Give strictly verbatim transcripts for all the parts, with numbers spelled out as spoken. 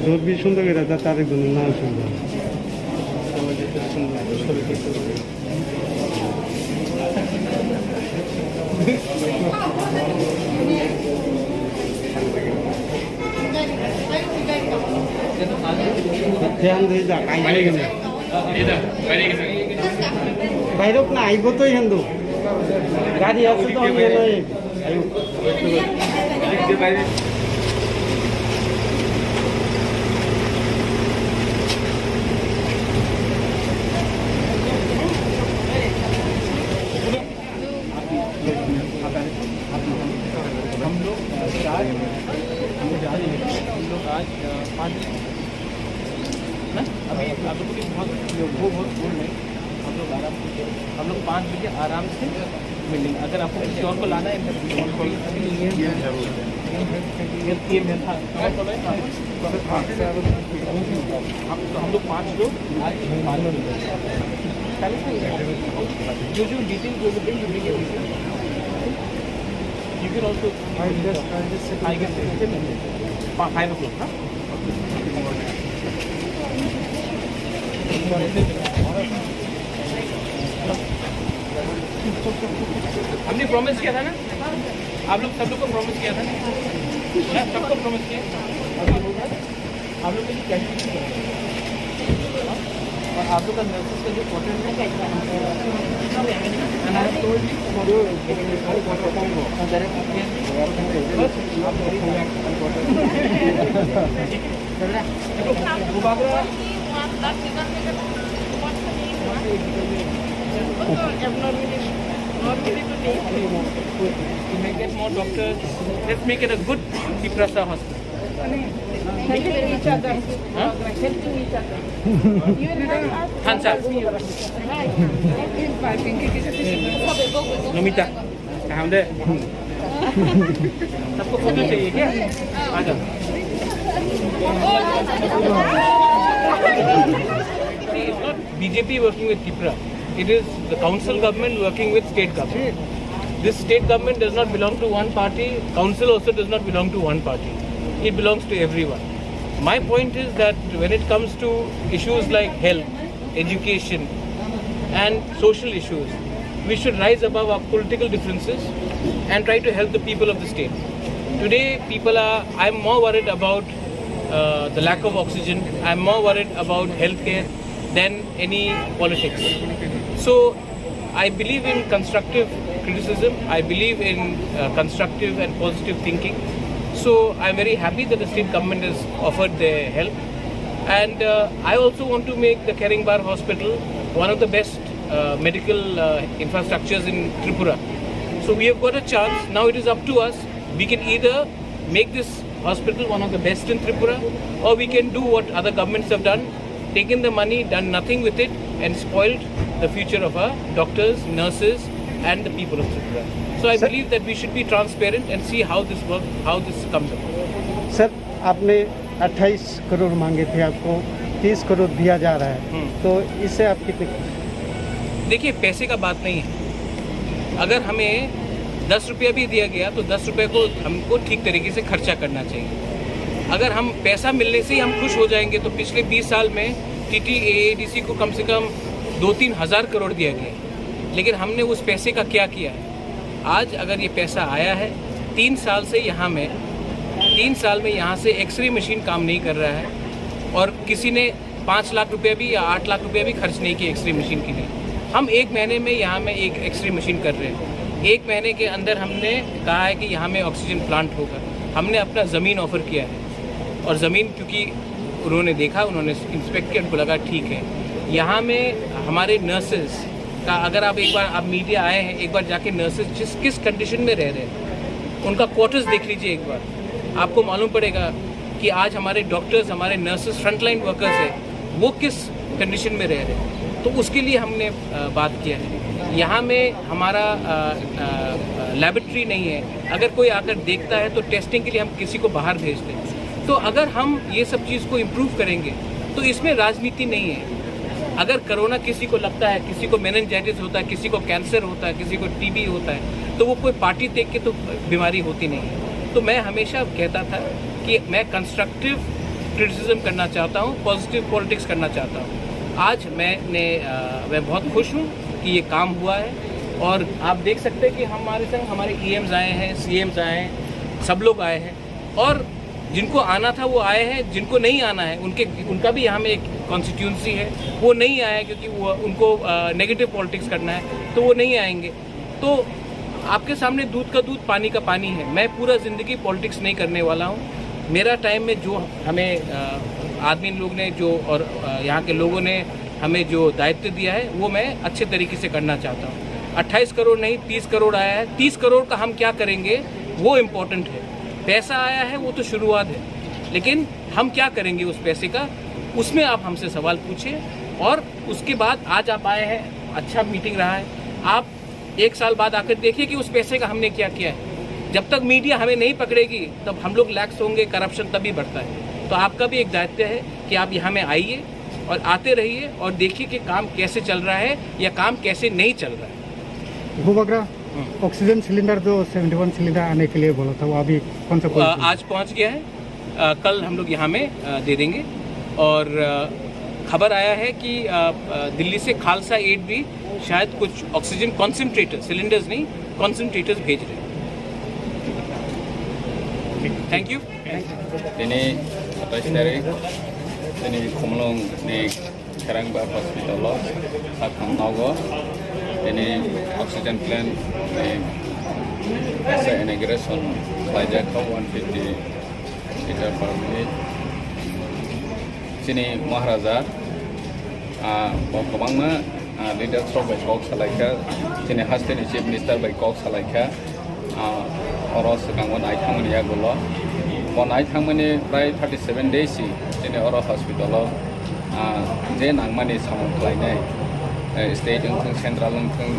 Dot bir şunda göre de tarih günü ne yapıyorlar? ध्यान दे जा, आई जाएगा। বাইরক না আইব তো এখান তো। গাড়ি আছে তো, আমি এনে আইব। हम लोग, अ, चार, हम लोग जा रहे हैं। हम लोग आज, अ, पाँच बजे, ना? अभी आप लोगों के बहुत, वो बहुत दूर नहीं। हम लोग आराम से, हम लोग पाँच बजे आराम से मिलेंगे। अगर आपको किसी और को लाना है, तो ये, ये, ये था। हम, तो हम लोग पाँच लोग आज, पाँच लोग। जो, जो detail, जो, जो, जो, जो, you can also, I guess, I guess, five o'clock, huh? हमने प्रॉमिस किया था ना, आप लोग सब लोग को प्रॉमिस किया था ना, ना, सबको प्रॉमिस किया। आप लोग के लिए कैंटीन भी करेंगे। और आप लोग का नर्सेस का जो क्वार्टर है, and I have told you, for your, for your quarter time, बस, आप लोग To make it more doctors, let's make it a good Tiprasa hospital. Helping each other. Huh? Helping each other. You will help us. Hands up. Right. Nomita. Kaham de. सबको फोटो चाहिए क्या? आ जाओ। See, it's not B J P working with Tipra. It is the council government working with state government. This state government does not belong to one party. Council also does not belong to one party. It belongs to everyone. My point is that when it comes to issues like health, education, and social issues, we should rise above our political differences and try to help the people of the state. Today, people are, I'm more worried about uh, the lack of oxygen, I'm more worried about healthcare than any politics. So, I believe in constructive criticism, I believe in uh, constructive and positive thinking. So, I'm very happy that the state government has offered their help. And uh, I also want to make the Kherengbar Hospital one of the best uh, medical uh, infrastructures in Tripura. So we have got a chance. Now it is up to us. We can either make this hospital one of the best in Tripura, or we can do what other governments have done, taken the money, done nothing with it, and spoiled the future of our doctors, nurses, and the people of Tripura. So I believe that we should be transparent and see how this work, how this comes about. Sir, आपने अट्ठाईस करोड़ मांगे थे, आपको तीस करोड़ दिया जा रहा है, हम्म। तो इससे आप कितने खुश हैं? देखिए, पैसे का बात नहीं है। अगर हमें दस रुपया भी दिया गया, तो दस रुपये को हमको ठीक तरीके से खर्चा करना चाहिए। अगर हम पैसा मिलने से ही हम खुश हो जाएंगे, तो पिछले बीस साल में टीटीएएडीसी को कम से कम दो तीन हज़ार करोड़ दिया गया, लेकिन हमने उस पैसे का क्या किया है? आज अगर ये पैसा आया है, तीन साल से यहाँ में, तीन साल में यहाँ से एक्सरे मशीन काम नहीं कर रहा है और किसी ने पाँच लाख रुपया भी या आठ लाख रुपया भी खर्च नहीं किया एक्सरे मशीन के लिए। हम एक महीने में यहाँ में एक एक्सरे मशीन कर रहे हैं। एक महीने के अंदर हमने कहा है कि यहाँ में ऑक्सीजन प्लांट होगा। हमने अपना ज़मीन ऑफर किया है और ज़मीन क्योंकि उन्होंने देखा, उन्होंने इंस्पेक्ट किया, उनको लगा ठीक है। यहाँ में हमारे नर्सेज का, अगर आप एक बार, आप मीडिया आए हैं, एक बार जाके नर्सेज जिस, किस कंडीशन में रह रहे हैं, उनका क्वार्टर्स देख लीजिए एक बार, आपको मालूम पड़ेगा कि आज हमारे डॉक्टर्स, हमारे नर्सेज, फ्रंटलाइन वर्कर्स हैं, वो किस कंडीशन में रह रहे हैं। तो उसके लिए हमने अ, बात किया है। यहाँ में हमारा अ, अ, अ, लेबोरेटरी नहीं है। अगर कोई आकर देखता है तो टेस्टिंग के लिए हम किसी को बाहर भेजते हैं। तो अगर हम ये सब चीज़ को इम्प्रूव करेंगे तो इसमें राजनीति नहीं है। अगर कोरोना किसी को लगता है, किसी को मेनिंजाइटिस होता है, किसी को कैंसर होता है, किसी को टीबी होता है, तो वो कोई पार्टी देख के तो बीमारी होती नहीं है। तो मैं हमेशा कहता था कि मैं कंस्ट्रक्टिव क्रिटिसिज्म करना चाहता हूँ, पॉजिटिव पॉलिटिक्स करना चाहता हूँ। आज मैंने अ, मैं बहुत खुश हूँ कि ये काम हुआ है। और आप देख सकते हैं कि हमारे संग हमारे ईएम्स आए हैं, सीएम्स आए हैं, सब लोग आए हैं। और जिनको आना था वो आए हैं, जिनको नहीं आना है उनके उनका भी यहाँ में एक कॉन्स्टिट्यूएंसी है, वो नहीं आए क्योंकि वो उनको नेगेटिव पॉलिटिक्स करना है, तो वो नहीं आएंगे। तो आपके सामने दूध का दूध, पानी का पानी है। मैं पूरा ज़िंदगी पॉलिटिक्स नहीं करने वाला हूँ। मेरा टाइम में जो हमें अ, आदमी लोग ने जो और अ, यहाँ के लोगों ने हमें जो दायित्व दिया है, वो मैं अच्छे तरीके से करना चाहता हूँ। अट्ठाईस करोड़ नहीं, तीस करोड़ आया है। तीस करोड़ का हम क्या करेंगे, वो इम्पोर्टेंट है। पैसा आया है, वो तो शुरुआत है, लेकिन हम क्या करेंगे उस पैसे का, उसमें आप हमसे सवाल पूछिए। और उसके बाद आज आप आए हैं, अच्छा मीटिंग रहा है। आप एक साल बाद आकर देखिए कि उस पैसे का हमने क्या किया है। जब तक मीडिया हमें नहीं पकड़ेगी, तब हम लोग लैक्स होंगे, करप्शन तभी बढ़ता है। तो आपका भी एक दायित्व है कि आप यहाँ में आइए और आते रहिए और देखिए कि काम कैसे चल रहा है या काम कैसे नहीं चल रहा है। बुबाग्रा, हम्म। ऑक्सीजन सिलेंडर जो सेवेंटी वन सिलेंडर आने के लिए बोला था, वो अभी कौन सा अ, पहुंच गया? आज पहुंच गया है। अ, कल हम लोग यहाँ में अ, दे देंगे। और अ, खबर आया है कि अ, अ, दिल्ली से खालसा एड भी शायद कुछ ऑक्सीजन कॉन्सेंट्रेटर, सिलेंडर्स नहीं, कॉन्सेंट्रेटर्स भेज रहे हैं। Thank you. Tini atais tarik, tini Khumulwng ni Kherangba hospital o, sakhang nogo, tini oxygen plant ni kaisa inauguration khlaijak kha, one fifty liter per minute. Chini Maharaja, ah, bo kwbangma, ah, leaders rok bai kok salaikha, chini haste ni Chief Minister bai kok salaikha, ah, oro swkango nai thangmani yagulo. Bo nai thangmani prai thirty seven days si chini oro hospital o, ah, je nangmani samung khlainai, eh, state wngthung, central wngthung,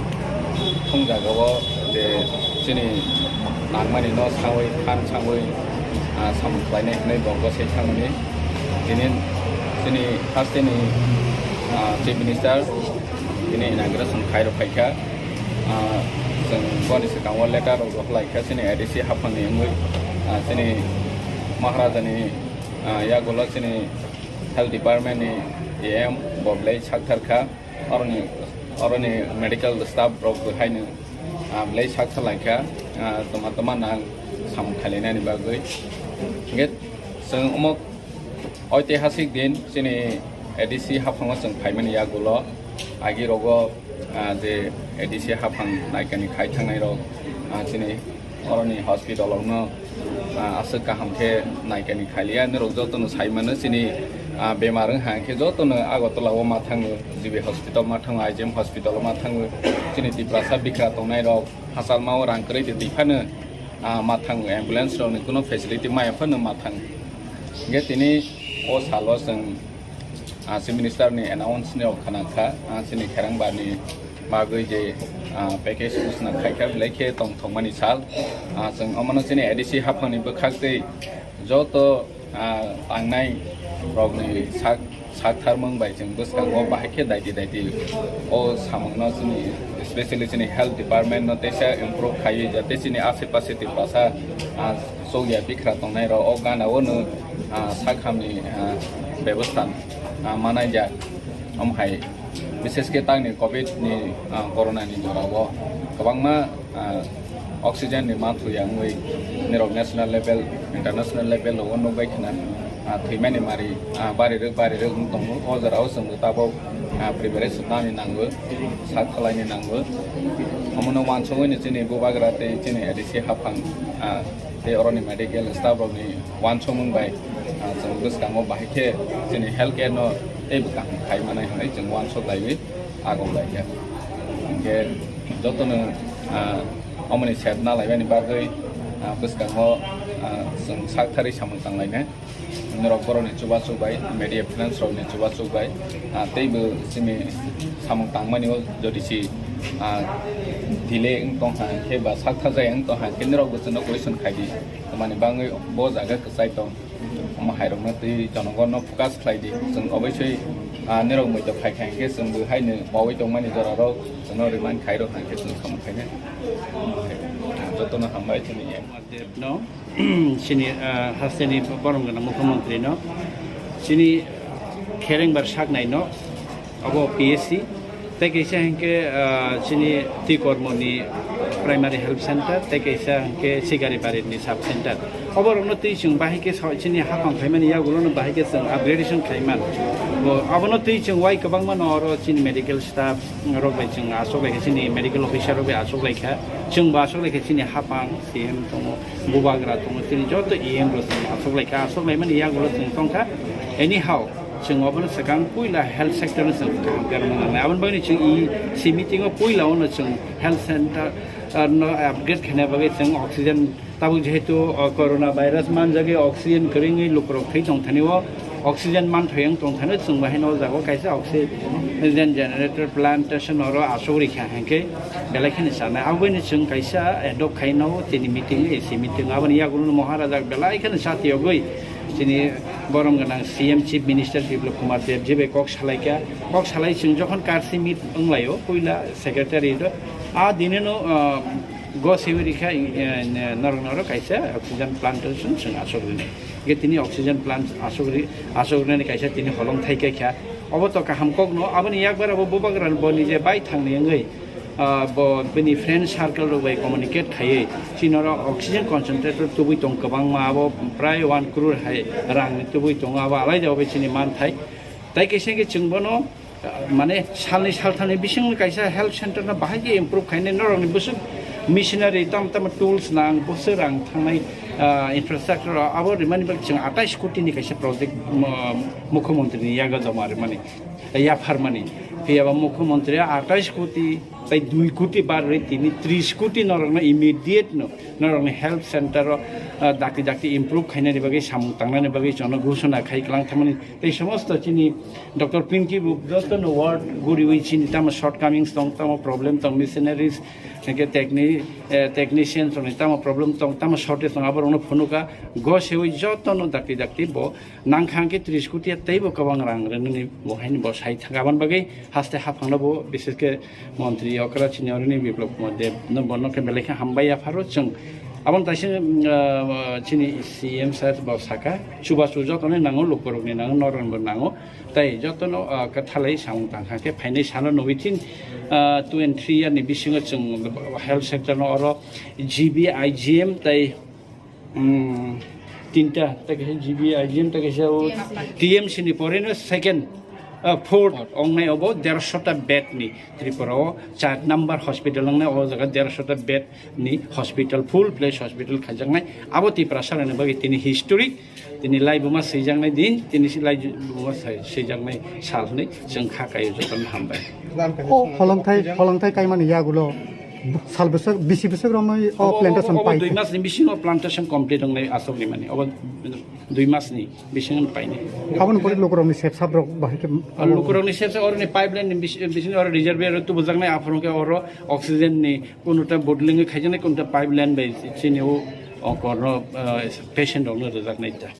thung jagao je chini nangmani no sawi, phan sawi, ah, samung khlainai hwnwi bo gosai thangmani. Tini chini haste ni, ah, Chief Minister tini inauguration khairok phaikha. Ah, chwng boni swkango letter rok rwkhlaikha chini A D C haphangni wngwi, ah, chini Maharaja ni, ah, yagulo chini Health Department ni E M bo belai sakthar kha. Oroni, oroni medical staff rok bo haino, ah, belai sakthar laikha, ah, toma toma nang samung khainani bagwi. Hingke chwng omo oitihasik din chini A D C haphango chwng phaimani yagulo agi rogo, ah, je A D C haphang naikani khai thangnai rok, ah, chini oroni hospital rokno, ah, aswk kaham khe naikani khailia. Norok jotono sai mano chini, ah, bemar wng hai khe jotono Agartala o ma thango, G B hospital ma thango, I G M hospital o ma thango. Chini Tiprasa bikra tongnai rok hachal ma o rang kwrwi de twi phano, ah, ma thango, ambulance rokni kuno facility maya phano ma thango. Hingke tini o salo chwng, ah, Chief Minister ni announce ni rok khana kha, ah, chini Kherang Bar ni bagwi je, ah, package kusna khai kha, belai khe tongthokmani sal. Ah, chwng omono chini A D C haphangni bwkhak tei joto, ah, tangnai rokni sak, sak tharmung bai chwng bwskango bahai khe daiti daiti o samungno chini, especially chini health department no teisa improve khaiwi jate chini ase pase Tiprasa, ah, chokya bikra tongnai rok o gana o no, ah, sak hamni, ah, bebostha, ah, manai jak. Omo hai, bises khe tangni covid ni, ah, corona ni jora o kwbangma, ah, oxygen ni manthu ya wngwi nirok national level, international level o nukbai khna, ah, thwimani mari, ah, bari rwk, bari rwk wng tongo. O jora o chwng tabok, ah, preparation nani nango, sak khalai ni nango. Omono wansugwi ni chini bubagra tei chini A D C haphang, ah, tei oroni medical staff rokni wansukmung bai, ah, chwng bwskango bahai khe chini health care no teibo kaham khai manai hwnwi chwng wansuk laiwi agom lai kha. Hingkhe jotono, ah, omoni sep na laimani bagwi, ah, bwskango, ah, chwng sak tharwi samung tang lainai. Norok borokni chubachu bai, media friends rokni chubachu bai, ah, teibo chini samung tangmani o jodi si, ah, delay wng tong ha khe ba sak thajai wng tong ha khe norok bo chwngno question khai di. Tamani bangwi bo jaga kwchai tong. Omo hai rokno twi jonogon no focus khlai di. Chwng obviously, ah, norok muitok khai khai khe chwng bo haino mawi tongmani jora rok chwngno remind khai rok hai khe chwng samung khainai. Jotono hambai chini em. Debno, chini, ah, hasteni borom gana mukhyamantri no, chini kherengbar saknai no, abo P S C, tei kaisa hingke, ah, chini Tikormoni Primary Health Center, tei kaisa hingke Sigaribari ni Sub Center. Oborokno twi chwng bahai khe sa-, chini hapang khaimani yagulono bahai khe chwng upgradation khaiman. Bo, abono twi chwng wai kwbangma no oro chini medical staff rok bai chwng aswk lai kha, chini medical officer rok bai aswk lai kha, chwng bo aswk lai kha, chini hapang C M tongo, bubagra tongo, chini joto E M rok chwng aswk lai kha, aswk lai mani yagulo chwng tong kha. Anyhow, chwng obono swkang puila health sector no chwng kaham khe rwna nangnai. Aboni bagwi chwng e C meeting o puila ono chwng health center, ah, no upgrade khaina bagwi chwng oxygen Tabuk jehetu, o, corona virus manjagwi oxygen kwrwngwi lukurok thwi tongthani o oxygen manthai wng tongthani o chwng bahai no o jaga o kaisa oxygen generator plantation oro aswk rikha hinkhe belai kheno chanai. Aboni chwng kaisa adopt khaino chini meeting, A C meeting. Aboni yagulo Maharaja belai kheno chatiyogwi chini borom gwnang C M Chief Minister Biplab Kumar Dev jibai kok salaikha. Kok salai chwng jokhon karsi meet wnglaio puila secretary do. A dinino, o, Go sewi rikha, eh, norok norok kaisa oxygen plantation chwng aswk rini. Ge tini oxygen plant aswk ri, aswk rini kaisa tini holong thai khe kha. Obo to kaham kok no, aboni yakbar abo bubagra boni je bai thangni wngwi, ah, bo bini friend circle rok bai communicate khaiwi chini oro oxygen concentrator tubui tong kwbangma, abo prai one crore hai rang ni tubui tongo, abo alai jabo bai chini man thai. Tai kaisa khe chwng bono, ah, mane salni salthamni bisingni kaisa health center no bahai khe improve khainai norokni bwswk machinery tam tam tools nang bwswk rang thangnai, ah, infrastructure abo rimani bagwi chwng atais koti ni kaisa project, ah, mukhyamantri ni yago joma rimani, yapharmani. Phiyaba mukhyamantri atais koti tai dui koti bar ri tini tris koti norokno immediate no norokni health center o, ah, dakti dakti improve khainani bagwi samung tangnani bagwi chwngno ghosona khai kwlang thangmani. Tei somosto chini Doctor Pinky bo jotono ward guriwi chini tamo shortcomings tong, tamo problem tong, missionaries, hingke techni-, eh, technicians rokni tamo problem tong, tamo shortage tong, aborokno phunuka, go sewi jotono dakti dakti bo nangkha hingke tris koti ya teibo kwbang rang rwnani bo haino bo sai thangka. Aboni bagwi haste haphangno bo bises khe montri okra chini oroni Biplab Kumar Dev no bono khe belai khe hambai yapharo chwng. Aboni taising, ah, chini C M sir bo saka, chubachu jotono nango, lukurokni nango, norokni bo nango. Tai jotono, ah, kwthalai samung tangkha khe phainai salo nugwi thin, ah, two and three year ni bisingo chwng health sector no oro G B, I G M tai, um, tinta, tai kaisa G B, I G M, tai kaisa o T M C ni pore no second, ah, fourth ongnai obo dershota bed ni Tripura o char number hospital ongnai o jaga dershota bed ni hospital, full fledged hospital khaijaknai. Abo Tiprasa rokni bagwi tini historic, tini laibuma swijaknai din, tini si laibuma sai-, swijaknai sal hwnwi chwng kha kaio jotono hambai. O holongthai, holongthai kaimani yagulo sal bwswk, bisi bwswk romwi o Obo, obo, plantation obo pai dui thai. Masni bisingo plantation complete wngnai aswk rimani. Obo dui masni bisingo painai. Aboni pore lukurokni sepsap rok bahai khe lukurokni sepsap oroni pipeline ni bis-, bisingo oro reservoir tubujaknai aphuru khe oro oxygen ni Kunta bottling khaijaknai, kunta pipeline bai chini o, o korno, ah, patient rokno rwjaknai ta.